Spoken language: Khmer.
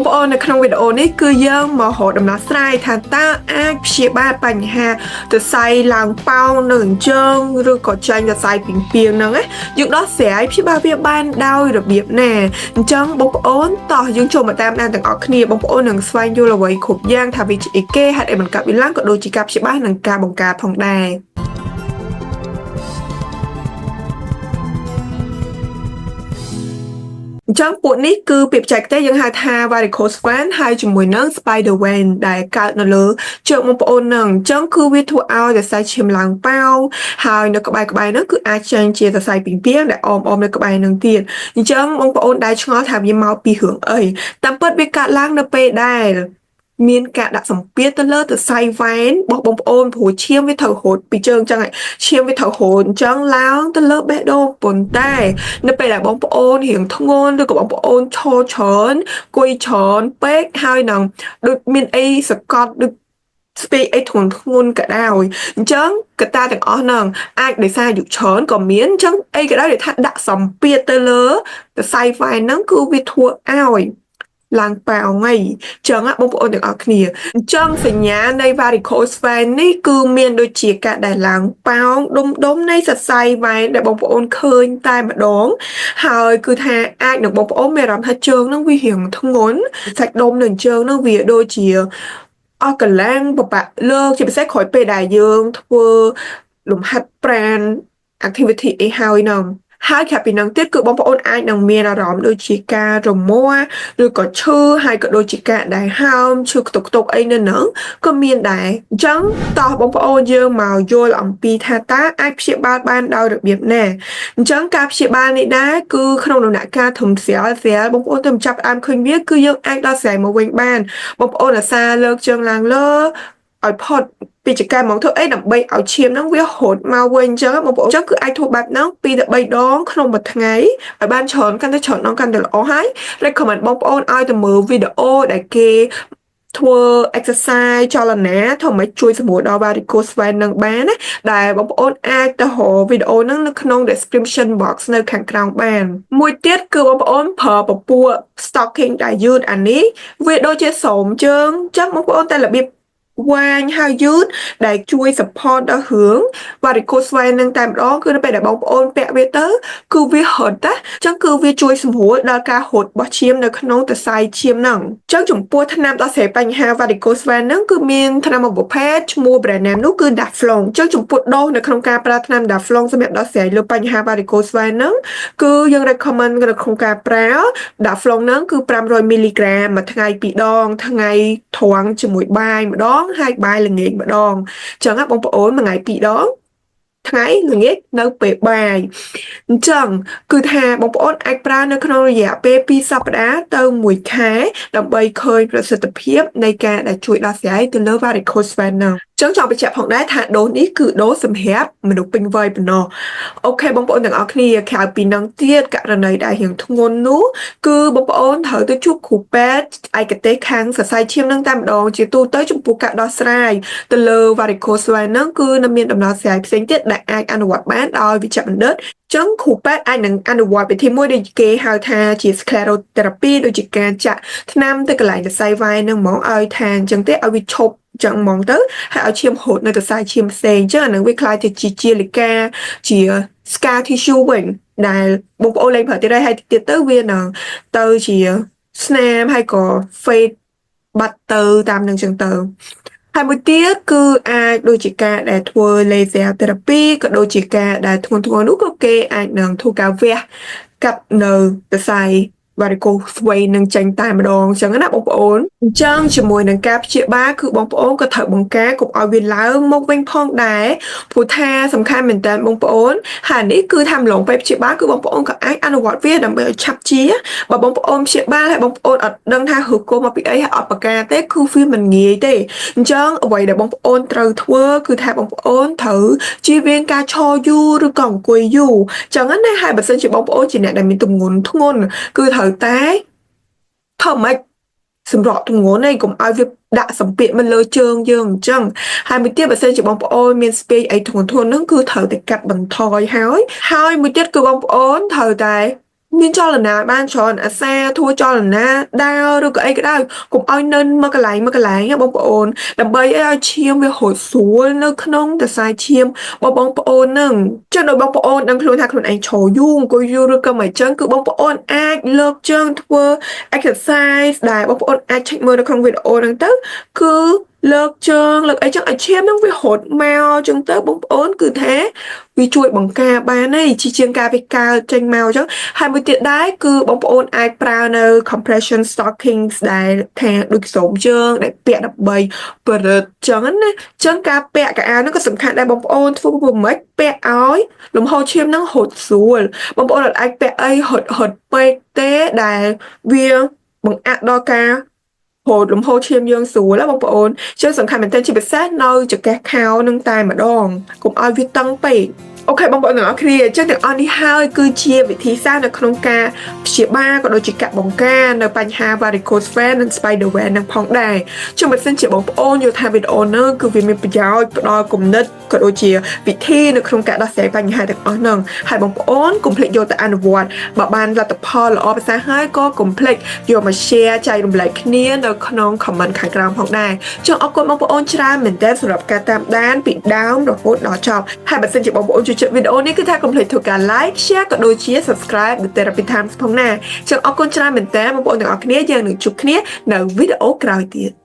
ប្អូននៅក្នុងវីដេអូនេះគឺយើងមករកដំណោះស្រាយថាតើអាចព្យាបាលបញ្ហាសរសៃឡើងប៉ោងនៅអញ្ជើងឬក៏ចេញសរសៃពីងពាងហ្នឹងណាយើងដោះស្រាយព្យាបាលវាបានដោយរបៀបណាអញ្ចឹងបងប្អូនតោះយើងចូលមកតាមដានទាំងអស់គ្នាបងប្អូននឹងស្វែងយល់អ្វីគ្រប់យ៉ាងថាវាជាអីគេហេតុអីមិនកាត់វាឡើងក៏ដូចជាការព្យាបាលនិងការបង្ការផងដែរ អញ្ចឹងពួកនេះគឺពាក្យបច្ចេកទេសយើងហៅថា varicose vein ហើយជាមួយនឹង spider vein ដែលកើតនៅលើជើងបងប្អូននឹងអញ្ចឹងគឺវាធ្វើឲ្យសរសៃឈាមឡើងប៉ោងហើយនៅក្បែរៗហ្នឹងគឺអាចចេញជាសរសៃពីងពាងដែលអមៗនៅក្បែរហ្នឹងទៀតអញ្ចឹងបងប្អូនដែលឆ្ងល់ថាវាមកពីរឿងអីតាមពិតវាកើតឡើងនៅពេលដែលមានការដាក់សម្ពាធទៅលើសរសៃវ៉ែនរបស់បងប្អូនព្រោះឈាមវាត្រូវរត់ពីជើងអញ្ចឹងឯងឈាមវាត្រូវរត់អញ្ចឹងឡើងទៅលើបេះដូងប៉ុន្តែ នៅពេលដែលបងប្អូនរៀងធ្ងន់ឬក៏បងប្អូនឈរច្រើនអង្គុយច្រើនពេកហើយនឹងដូចមានអីសកត់ដូចស្ពាយអីធ្ងន់ធ្ងន់ក៏ដោយអញ្ចឹងកត្តាទាំងអស់ហ្នឹងអាចដោយសារអាយុច្រើនក៏មានអញ្ចឹងអីក៏ដោយដែលថាដាក់សម្ពាធទៅលើសរសៃវ៉ែនហ្នឹងគឺវាធ្វើឲ្យឡើងប៉ោងហីចឹងណាបងប្អូនទាំងអស់គ្នាអញ្ចឹងសញ្ញានៃ varicose vein នេះគឺមានដូចជាការដែលឡើងប៉ោងដុំដុំនៃសរសៃវ៉ែនដែលបងប្អូនឃើញតែម្ដង ហើយគឺថាអាចនឹងបងប្អូនមានអារម្មណ៍ថាជើងហ្នឹងវារៀងធ្ងន់សាច់ដុំនៅជើងហ្នឹងវាដូចជាអស់កម្លាំងពិបាកលើកជាពិសេសក្រោយពេលដែលយើងធ្វើលំហាត់ប្រាណ activity អីហើយហ្នឹងហើយក្រៅពីហ្នឹងទៀតគឺបងប្អូនអាចនឹងមានអារម្មណ៍ដូចជាការរមាស់ឬក៏ឈឺហើយក៏ដូចជាការដែលហើមឈឺខ្ទប់ខ្ទប់អីនៅហ្នឹងក៏មានដែរអញ្ចឹងតោះបងប្អូនយើងមកយល់អំពីថាតើអាចព្យាបាលបានដោយរបៀបណាអញ្ចឹងការព្យាបាលនេះដែរគឺក្នុងដំណាក់កាលធំស្រាលស្រាលបងប្អូនទៅចាប់ផ្ដើមឃើញវាគឺយើងអាចដោះស្រាយមកវិញបានបងប្អូនអាសាលើកជើងឡើងលើឲ្យផុតពីចង្កេះហ្មងធ្វើអីដើម្បីឲ្យឈាមហ្នឹងវារត់មកវិញអញ្ចឹងបងប្អូនអញ្ចឹងគឺអាចធ្វើបែបហ្នឹង2ទៅ3ដងក្នុងមួយថ្ងៃឲ្យបានច្រើនកាន់តែច្រើនដងកាន់តែល្អហើយ recommend បងប្អូនឲ្យទៅមើលវីដេអូដែលគេធ្វើ exercise ចលនាធ្វើម៉េចជួយសម្រួលដល់ varicose vein នឹងបានណាដែលបងប្អូនអាចទៅរកវីដេអូហ្នឹងនៅក្នុង description box នៅខាងក្រោមបានមួយទៀតគឺបងប្អូនប្រើពពួក stocking ដែលយឺតអានេះវាដូចជាស្រោមជើងអញ្ចឹងបងប្អូនតែរបៀបវ៉ាញហើយយឺតដែលជួយ support ដល់រឿង varicose vein នឹងតែម្ដងគឺនៅពេលដែលបងប្អូនពាក់វាទៅគឺវារត់ណាអញ្ចឹងគឺវាជួយសម្រួលដល់ការរត់របស់ឈាមនៅក្នុងសរសៃឈាមហ្នឹងអញ្ចឹងចំពោះថ្នាំដោះស្រាយបញ្ហា varicose vein ហ្នឹងគឺមានថ្នាំមួយប្រភេទឈ្មោះ brand name នោះគឺ Daflon អញ្ចឹងចំពោះដូសនៅក្នុងការប្រើថ្នាំ Daflon សម្រាប់ដោះស្រាយលើបញ្ហា varicose vein ហ្នឹងគឺយើង recommend នៅក្នុងការប្រើ Daflon ហ្នឹងគឺ500មីលីក្រាមមួយថ្ងៃពីរដងថ្ងៃត្រង់ជាមួយបាយម្ដងហើយបាយល្ងាចម្ដងអញ្ចឹងណាបងប្អូនមួយថ្ងៃពីរដងថ្ងៃល្ងាចនៅពេលបាយអញ្ចឹងគឺថាបងប្អូនអាចប្រើនៅក្នុងរយៈពេល2សប្តាហ៍ទៅ1ខែដើម្បីឃើញប្រសិទ្ធភាពនៃការដែលជួយដោះស្រាយទៅលើ varicose vein ហ្នឹងអញ្ចឹងចង់បញ្ជាក់ផងដែរថាដូសនេះគឺដូសសម្រាប់មនុស្សពេញវ័យប៉ុណ្ណោះOK បងប្អូនទាំងអស់គ្នាក្រៅពីនឹងទៀតករណីដែលរៀងធ្ងន់នោះគឺបងប្អូនត្រូវទៅជួបគ្រូពេទ្យឯកទេសខាងសរសៃឈាមនឹងតែម្ដងជាទូទៅចំពោះការដោះស្រាយទៅលើ varicose vein ហ្នឹងគឺនៅមានដំណោះស្រាយផ្សេងទៀតដែលអាចអនុវត្តបានដោយវិជ្ជបណ្ឌិតចឹងគ្រូពេទ្យអាចនឹងអនុវត្តវិធីមួយដែលគេហៅថាជា sclerotherapy ដូចជាការចាក់ថ្នាំទៅកន្លែងសរសៃវ៉ែនហ្នឹងហ្មងឲ្យថាអញ្ចឹងទេឲ្យវាឈប់ចឹងហ្មងទៅហើយឲ្យឈាមរត់នៅសរសៃឈាមផ្សេងអញ្ចឹងអានឹងវាក្លាយទៅជាជាលិកាជា scar tissue វិញដែលបងប្អូនលែងប្រើទៀតហើយទៀតទៅវានឹងទៅជាស្នាមហើយក៏ fade បាត់ទៅតាមនឹងចឹងទៅហើយមួយទៀតគឺអាចដូចជាការដែលធ្វើ laser therapy ក៏ដូចជាការដែលធ្ងន់ធ្ងរនោះក៏គេអាចនឹងធ្វើការវះកាត់នៅសរសៃ varicose vein នឹងចេញតែម្ដងអញ្ចឹងណាបងប្អូនអញ្ចឹងជាមួយនឹងការព្យាបាលគឺបងប្អូនក៏ត្រូវបង្ការកុំឲ្យវាឡើងមកវិញផងដែរព្រោះថាសំខាន់មែនតើបងប្អូនហើយនេះគឺថាម្លងពេលព្យាបាលគឺបងប្អូនក៏អាចអនុវត្តវាដើម្បីឲ្យឆាប់ជាបើបងប្អូនព្យាបាលហើយបងប្អូនអត់ដឹងថាហឺគោមកពីអីហើយអត់បង្ការទេគឺវាមិនងាយទេអញ្ចឹងអ្វីដែលបងប្អូនត្រូវធ្វើគឺថាបងប្អូនត្រូវជៀសវាងការឈរយូរឬក៏អង្គុយយូរអញ្ចឹងណាហើយបើសិនជាបងប្អូនជាអ្នកដែលមានទម្ងន់ធ្ងន់គឺត្រូវតែធ្វើម៉េចសម្របទម្ងន់ឯងកុំឲ្យវាដាក់សម្ពាធមកលើជើងយើងអញ្ចឹងហើយមួយទៀតបើសិនជាបងប្អូនមានស្ពាយអីធ្ងន់ធ្ងរហ្នឹងគឺត្រូវតែកាត់បន្ថយហើយហើយមួយទៀតគឺបងប្អូនត្រូវតែ មានចលនាបានច្រើនអាសាធ្វើចលនាដើរឬក៏អីក៏ដោយកុំឲ្យនៅមកកន្លែងមកកន្លែងណាបងប្អូនដើម្បីឲ្យឈាមវាហូរស្រួលនៅក្នុងសរសៃឈាមរបស់បងប្អូនហ្នឹងចឹងដោយបងប្អូនដឹងខ្លួនថាខ្លួនឯងឈរយូរអង្គុយយូរឬក៏មិនចឹងគឺបងប្អូនអាចលើកជើងធ្វើ exercise ដែលបងប្អូនអាច check មើលនៅក្នុងវីដេអូហ្នឹងទៅគឺលើកជើងលើកអីចឹងឲ្យឈាមហ្នឹងវារត់មកចឹងទៅបងប្អូនគឺថាវាជួយបង្ការបានហើយជាជាងការវាកើតចេញមកចឹងហើយមួយទៀតដែរគឺបងប្អូនអាចប្រើនៅ compression stockings ដែលថាដូចស្រោមជើងដែលពាក់ដើម្បីប្រឹតចឹងណាចឹងការពាក់ខោអាវហ្នឹងក៏សំខាន់ដែរបងប្អូនធ្វើព្រមិនពាក់ឲ្យលំហូរឈាមហ្នឹងរត់ស្រួលបងប្អូនអត់អាចពាក់អីហត់ហត់ពេកទេដែលវាបង្អាក់ដល់ការរត់លំហូរឈាមយើងស្រួលណាបងប្អូនចឹងសំខាន់មែនទែនជាពិសេសនៅចង្កេះខោនឹងតែម្ដងកុំឲ្យវាតឹងពេក OK បងប្អូនទាំងអស់គ្នាចឹងទាំងអស់នេះហើយគឺជាវិធីសាស្ត្រនៅក្នុងការព្យាបាលក៏ដូចជាការបង្ការនៅបញ្ហា varicose vein និង spider vein នឹងផងដែរចឹងបើសិនជាបងប្អូនយល់ថាវីដេអូនេះគឺវាមានប្រយោជន៍ផ្ដល់គំនិតក៏ដូចជាវិធីនៅក្នុងការដោះស្រាយបញ្ហាទាំងអស់ហ្នឹងហើយបងប្អូនកុំភ្លេចយកទៅអនុវត្តបើបានលទ្ធផលល្អប្រសើរហើយក៏កុំភ្លេចយកមក share ចែករំលែកគ្នានៅក្នុង comment ខាងក្រោមផងដែរចឹងអរគុណបងប្អូនច្រើនមែនទែនសម្រាប់ការតាមដានពីដើមរហូតដល់ចប់ហើយបើសិនជាបងប្អូនចូលចិត្តវីដេអូនេះគឺថាកុំភ្លេចធ្វើការ like share ក៏ដូចជា subscribe នៅ Therapy Times ផងណាចឹងអរគុណច្រើនមែនទែនបងប្អូនទាំងអស់គ្នាយើងនឹងជួបគ្នានៅវីដេអូក្រោយទៀត។